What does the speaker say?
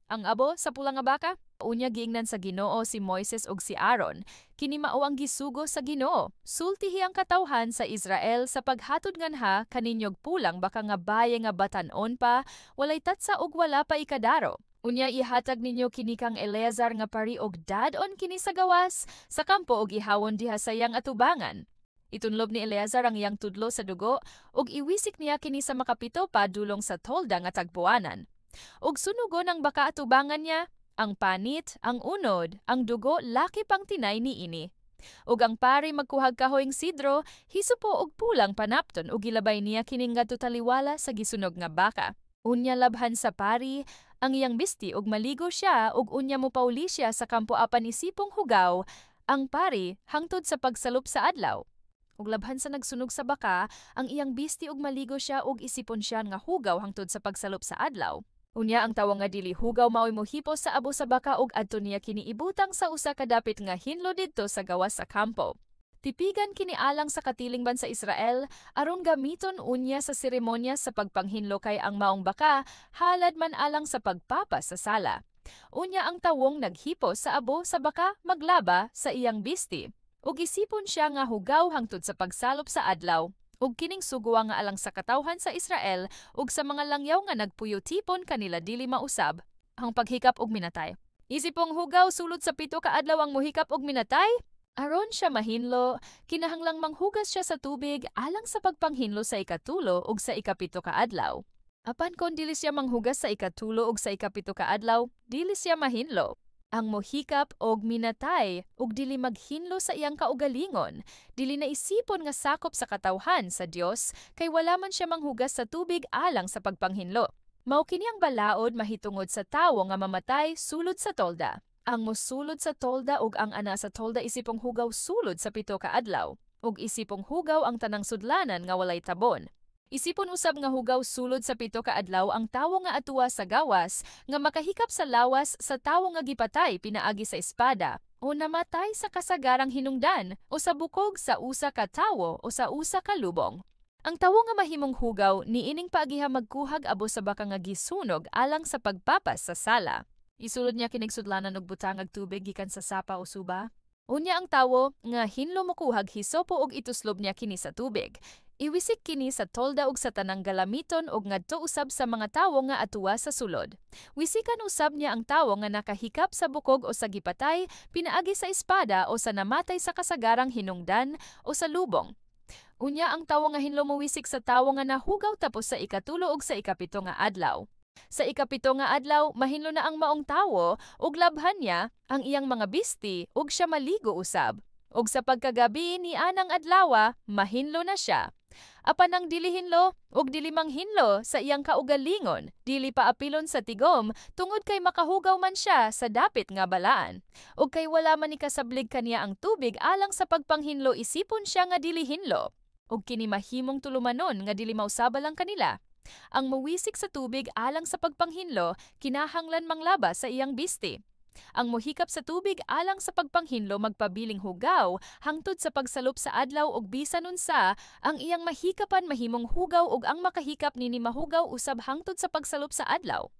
Ang abo sa pula nga baka. Unya giingnan sa Ginoo si Moises ug si Aaron, "Kini mao ang gisugo sa Ginoo: Sultihi ang katawhan sa Israel sa paghatod nganha kaninyog pulang baka nga baye nga batan-on pa, walay tatsa ug wala pa ikadaro. Unya ihatag ninyo kini kang Eleazar nga pari og dad-on kini sa gawas sa kampo og ihawon diha sa iyang atubangan. Itunlob ni Eleazar ang iyang tudlo sa dugo ug iwisik niya kini sa makapito padulong sa tolda nga tagpuanan. Ug sunugon ang baka atubangan niya, ang panit, ang unod, ang dugo lakip ang tinay niini. Ug ang pari magkuhag kahoyng sidro, hisopo og pulang panapton ug gilabay niya kining ngadto taliwala sa gisunog nga baka. Unya labhan sa pari ang iyang bisti ug maligo siya ug unya mopauli siya sa kampo apan isipong hugaw ang pari hangtod sa pagsalop sa adlaw. Ug labhan sa nagsunog sa baka ang iyang bisti ug maligo siya ug isipon siya nga hugaw hangtod sa pagsalop sa adlaw. Unya ang tawo nga dili hugaw mao'y mohipos sa abo sa baka ug adto niya kini ibutang sa usa ka dapit nga hinlo didto sa gawas sa kampo. Tipigan kini alang sa katilingban sa Israel aron gamiton unya sa seremonya sa pagpanghinlo kay ang maong baka halad man alang sa pagpapas sa sala. Unya ang tawong naghipos sa abo sa baka maglaba sa iyang bisti. Ug isipon siya nga hugaw hangtod sa pagsalop sa adlaw. Ug kining sugoa nga alang sa katawhan sa Israel ug sa mga langyaw nga nagpuyo tipon kanila dili mausab. Ang paghikap og minatay. Isipong hugaw sulod sa 7 ka adlaw ang mohikap og minatay. Aron siya mahinlo, kinahanglang manghugas siya sa tubig alang sa pagpanghinlo sa 3 ug sa 7 ka adlaw. Apan kon dili siya manghugas sa 3 ug sa 7 ka adlaw, dili siya mahinlo. Ang mohikap og minatay ug dili maghinlo sa iyang kaugalingon, dili na isipon nga sakop sa katawhan sa Dios kay wala man siya manghugas sa tubig alang sa pagpanghinlo. Mao kini ang balaod mahitungod sa tawo nga mamatay sulod sa tolda. Ang mosulod sa tolda ug ang ana sa tolda isipong hugaw sulod sa 7 ka adlaw, ug isipong hugaw ang tanang sudlanan nga walay tabon. Isipon usab nga hugaw sulod sa 7 ka adlaw ang tawo nga atuwa sa gawas nga makahikap sa lawas sa tawo nga gipatay pinaagi sa espada o namatay sa kasagarang hinungdan o sa bukog sa usa ka tawo o sa usa ka lubong. Ang tawo nga mahimong hugaw niining paagiha magkuhag abo sa baka nga gisunog alang sa pagpapas sa sala. Isulod niya kining sudlanan og butangag tubig gikan sa sapa o suba. Unya ang tawo nga hinlo mokuhag hisopo og ituslob niya kini sa tubig. Iwisik kini sa tolda ug sa tanang galamiton ug ngadto usab sa mga tawo nga atuwa sa sulod. Wisikan usab niya ang tawo nga nakahikap sa bukog o sa gipatay pinaagi sa espada o sa namatay sa kasagarang hinungdan o sa lubong. Unya ang tawo nga hinlo mowisik sa tawo nga nahugaw tapos sa 3 ug sa 7 nga adlaw. Sa 7 nga adlaw, mahinlo na ang maong tawo ug labhan niya ang iyang mga bisti ug siya maligo usab. Ug sa pagkagabi ni anang adlawa, mahinlo na siya. Apan ang dili hinlo ug dili manghinlo sa iyang kaugalingon, dili pa apilon sa tigom tungod kay makahugaw man siya sa dapit nga balaan. Ug kay wala man ikasablig kaniya ang tubig alang sa pagpanghinlo, isipon siya nga dili hinlo. Ug kini mahimong tulumanon nga dili mausabal ang kanila. Ang muwisik sa tubig alang sa pagpanghinlo, kinahanglan manglaba sa iyang bisti. Ang mohikap sa tubig alang sa pagpanghinlo magpabiling hugaw hangtod sa pagsalop sa adlaw ug bisan unsa ang iyang mahikapan mahimong hugaw ug ang makahikap nini mahugaw usab hangtod sa pagsalop sa adlaw.